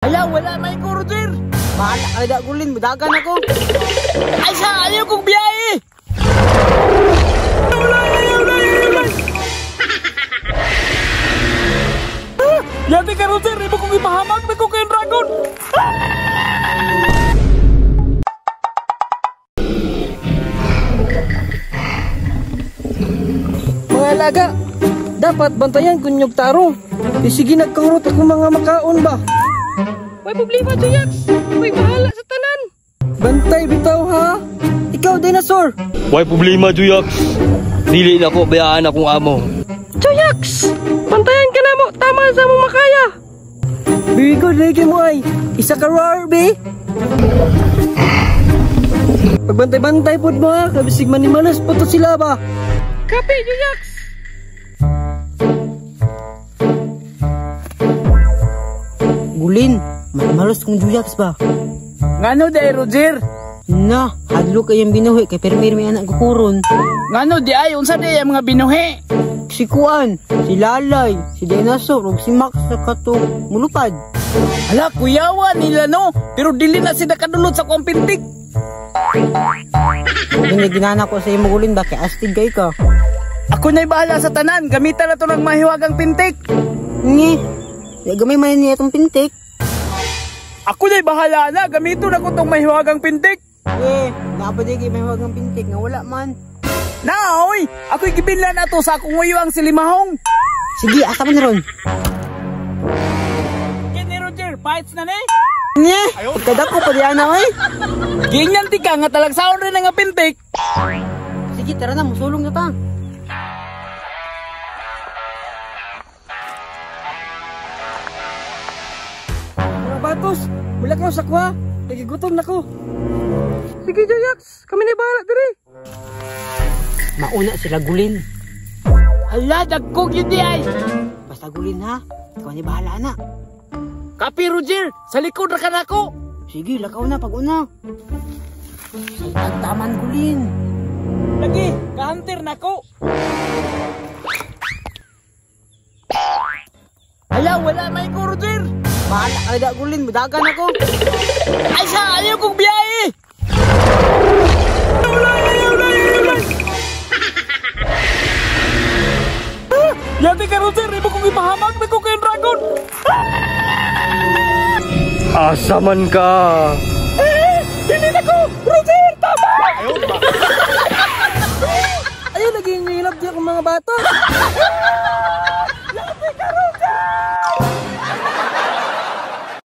Ala, wala may ko, Roger. Bahala ka na, Gulin. Mudagan ako. Ay sa, ayaw kong biyahe. Wala, ayaw, ayaw, ayaw. Yati ka, Roger. Iba kong ipahamak na ko kay Dragon. Mga alaga, dapat bantayan kunyog tarong. E sige, nagkahurot ako mga makaon ba? May problema, Juyax. May bahala sa tanan. Bantay bitaw ha. Ikaw, dinosaur. Way problema, Juyax. Dili na ko bayaan akong amo. Juyax, bantayan ka na mo. Tama sa mong makaya. Very good, lagi mo ay. Isa ka rar, be. Pagbantay-bantay pod mo ha. Kabisig manimalas po to sila ba? Kape, Juyax. Gulin, manimalos kong Juyax ba? Ngano di ay, Roger? Na, hadlo kayang binuhi kay permir may anak kukuron. Ngano di ay, unsa di ay ang mga binuhi? Si Kuan, si Lalay, si Dinosaur, ug si Max sa katong mulupad. Hala, kuyawa nila no, pero dili na sila kadulot sa kuang pintik. Hindi ginana ko sa imo Gulin ba kay astig kay ka. Ako na'y bahala sa tanan, gamitan na to ng mahiwagang pintik. Ngi, di gamay man niya itong pintik. Ako na'y bahala na, gamiton ako tong mahiwagang pintik. Eh, napa di kay mahiwagang pintik nga wala man. Na, oy, ako'y gibinlan na to sa akong uyo ang silimahong. Sige, asa man ron? Kini Roger, fights na ni. Nye, pagkadako pa di ana oy. Gingan ti ka nga talagsaon rin nga pintik. Sige, tara na, musulong na ta. Mga batos, mula ka sa kwa. Nagigutom na ko. Sige, Juyax, kami na bahala diri. Mauna sila Gulin. Hala, dagkog yun di ay. Basta Gulin ha, ikaw ni bahala na. Kapi Roger, sa likod ra ka nako. Sige, lakaw na pag una. Sa taman Gulin. Lagi, ka-hunter nako. Hala, wala may ko, Roger. Bahala ka na, Gulin. Mudagan ako. Ay sa, ayaw kong biyahe. Wala, ayaw, ayaw, ayaw. Yati ka, Roger, iba kong ipahamak na ko kay Dragon. Asa man ka? Eh, dili na ko! Roger, tama! Ayaw, naging nilab di akong mga bata.